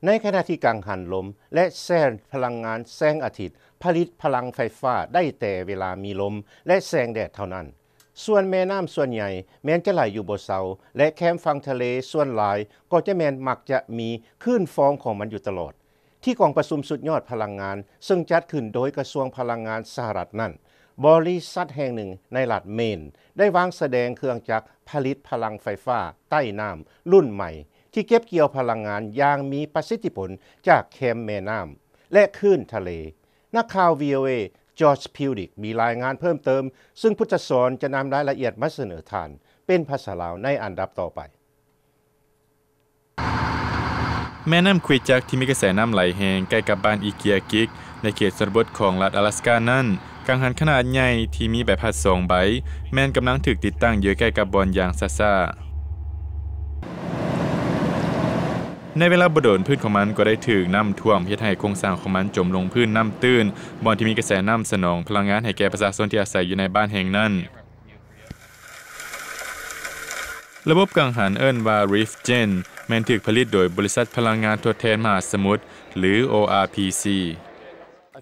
ໃນຂະນະທີ່ກັງຫັນລົມ ແລະ ແຊ່ພະລັງງານແສງອາທິດ ຜະລິດພະລັງໄຟຟ້າໄດ້ແຕ່ເວລາມີລົມ ແລະ ແສງແດດເທົ່ານັ້ນ. ສ່ວນແມ່ນ້ຳສ່ວນໃຫຍ່ແມ່ນຈະໄຫຼຢູ່ບໍ່ເຊົາ ແລະ ແຄມຝັ່ງທະເລສ່ວນຫຼາຍກໍຈະແມ່ນມັກຈະມີຄື້ນຟອງຂອງມັນຢູ່ຕະຫຼອດ. ທີ່ກອງປະຊຸມສຸດຍອດພະລັງງານ ເຊິ່ງຈັດຂຶ້ນໂດຍກະຊວງພະລັງງານສະຫະລັດນັ້ນ, ບໍລິສັດແຫ່ງໜຶ່ງໃນລັດເມນ ໄດ້ວາງສະແດງເຄື່ອງຈັກຜະລິດພະລັງໄຟຟ້າໃຕ້ນ້ຳລຸ້ນໃໝ່ ທີ່ເກັບກ່ຽວພະລັງງານຢ່າງມີປະສິດທິຜົນຈາກແຄມແມ່ນ້ຳ ແລະ ຄື້ນທະເລ. ນັກຂ່າວ ວີ ໂອ ເອ George Pudick ມີລາຍງານເພີ່ມເຕີມ, ເຊິ່ງພຸດທະສອນຈະນຳລາຍລະອຽດມາສະເໜີທ່ານເປັນພາສາລາວໃນອັນດັບຕໍ່ໄປ. ແມ່ນ້ຳຄຣີຈັກທີ່ມີກະແສນ້ຳໄຫຼແຮງໃກ້ກັບບ້ານອີເກຍກິກ ໃນເຂດຊົນນະບົດຂອງລັດອາລັສການັ້ນ, ກັງຫັນຂະໜາດໃຫຍ່ທີ່ມີໃບພັດສອງໃບ ແມ່ນກຳລັງຖືກຕິດຕັ້ງຢູ່ໃກ້ກັບບ່ອນຢ່າງຊ້າໆ. ໃນເວລາບໍ່ດົນ, ພື້ນຂອງມັນກໍໄດ້ຖືກນ້ຳຖ້ວມ, ເຮັດໃຫ້ໂຄງສ້າງຂອງມັນຈົມລົງພື້ນນ້ຳຕື້ນ, ບ່ອນທີ່ມີກະແສນ້ຳສະໜອງພະລັງງານໃຫ້ແກ່ປະຊາຊົນທີ່ອາໄສຢູ່ໃນບ້ານແຫ່ງນັ້ນ. ລະບົບກັງຫັນເອີ້ນວ່າ Reef Gen ແມ່ນຖືກຜະລິດໂດຍບໍລິສັດພະລັງງານທົດແທນມະຫາສະໝຸດ ຫຼື ໂອອາພີຊີ.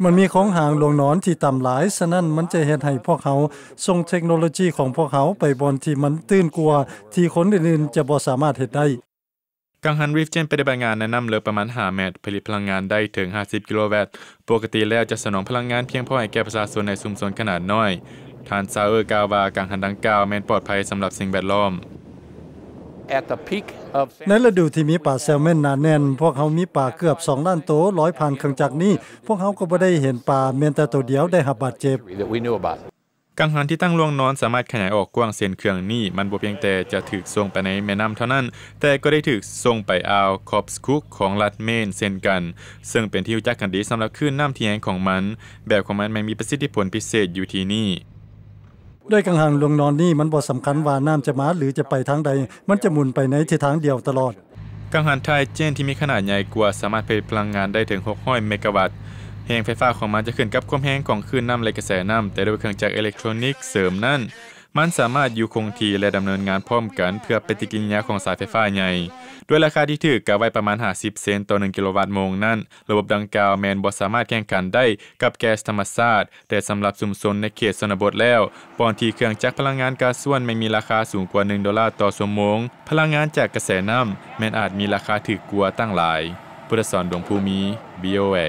ມັນມີໂຄງຮ່າງລວງນອນທີ່ຕ່ຳຫຼາຍ, ສະນັ້ນມັນຈະເຮັດໃຫ້ພວກເຮົາສົ່ງເທັກໂນໂລຈີຂອງພວກເຮົາໄປບ່ອນທີ່ມັນຕື້ນກວ່າທີ່ຄົນອື່ນໆຈະບໍ່ສາມາດເຮັດໄດ້. ກັງຫັນ Reef Gen ປະຕິບັດງານໃນນ້ຳເລິກປະມານຫ້າແມັດ, ຜະລິດພະລັງງານໄດ້ເຖິງຫ້າສິບກິໂລວັດ. ປົກກະຕິແລ້ວຈະສະໜອງພະລັງງານພຽງພໍໃຫ້ແກ່ປະຊາຊົນໃນຊຸມຊົນຂະໜາດນ້ອຍ. ທ່ານ ຊາວເອີ ກ່າວວ່າ ກັງຫັນດັ່ງກ່າວແມ່ນປອດໄພສຳລັບສິ່ງແວດລ້ອມ. At the peak of ໃນລະດູທີ່ມີປາແຊວເມັນໜາແໜ້ນ, ພວກເຮົາມີປາເກືອບສອງລ້ານໂຕລອຍຜ່ານເຄື່ອງຈັກນີ້. ພວກເຮົາກໍບໍ່ໄດ້ເຫັນປາແມ່ນແຕ່ໂຕດຽວໄດ້ຮັບບາດເຈັບ. That we knew about. ກັງຫັນທີ່ຕັ້ງລວງນອນສາມາດຂະຫຍາຍອອກກວ້າງເຊັ່ນເຄື່ອງນີ້, ມັນບໍ່ພຽງແຕ່ຈະຖືກສົ່ງໄປໃນແມ່ນ້ຳເທົ່ານັ້ນ, ແຕ່ກໍໄດ້ຖືກສົ່ງໄປອ່າວ Cobscook ຂອງລັດເມນເຊັ່ນກັນ, ເຊິ່ງເປັນທີ່ຮູ້ຈັກກັນດີສຳລັບຄື້ນນ້ຳທີ່ແຮງຂອງມັນ. ແບບຂອງມັນແມ່ນມີປະສິດທິຜົນພິເສດຢູ່ທີ່ນີ້. ດ້ວຍກັງຫັນລວງນອນນີ້, ມັນບໍ່ສຳຄັນວ່ານ້ຳຈະມາ ຫຼື ຈະໄປທາງໃດ, ມັນຈະໝູນໄປໃນທິດທາງດຽວຕະຫຼອດ. ກັງຫັນ Tide Gen ທີ່ມີຂະໜາດໃຫຍ່ກວ່າ ສາມາດຜະລິດພະລັງງານໄດ້ເຖິງຫົກຮ້ອຍເມກາວັດ. ແຮງໄຟຟ້າຂອງມັນຈະຂຶ້ນກັບຄວາມແຮງຂອງຄື້ນນ້ຳ ແລະ ກະແສນ້ຳ, ແຕ່ດ້ວຍເຄື່ອງຈັກເອເລັກໂທຣນິກເສີມນັ້ນ, ມັນສາມາດຢູ່ຄົງທີ່ ແລະ ດຳເນີນງານພ້ອມກັນເພື່ອປະຕິກິລິຍາຂອງສາຍໄຟຟ້າໃຫຍ່. ດ້ວຍລາຄາທີ່ຖືກກະໄວ້ປະມານຫ້າສິບເຊັນຕໍ່ໜຶ່ງກິໂລວັດໂມງນັ້ນ, ລະບົບດັ່ງກ່າວແມ່ນບໍ່ສາມາດແຂ່ງຂັນໄດ້ກັບແກັສທຳມະຊາດ, ແຕ່ສຳລັບຊຸມຊົນໃນເຂດຊົນນະບົດແລ້ວ, ບ່ອນທີ່ເຄື່ອງຈັກພະລັງງານກາຊວນແມ່ນມີລາຄາສູງກວ່າໜຶ່ງໂດລາຕໍ່ຊົ່ວໂມງ, ພະລັງງານຈາກກະແສນ້ຳແມ່ນອາດມີລາຄາຖືກກວ່າຕັ້ງຫຼາຍ. ພຸດທະສອນ ດວງພູມີ, ວີ ໂອ ເອ.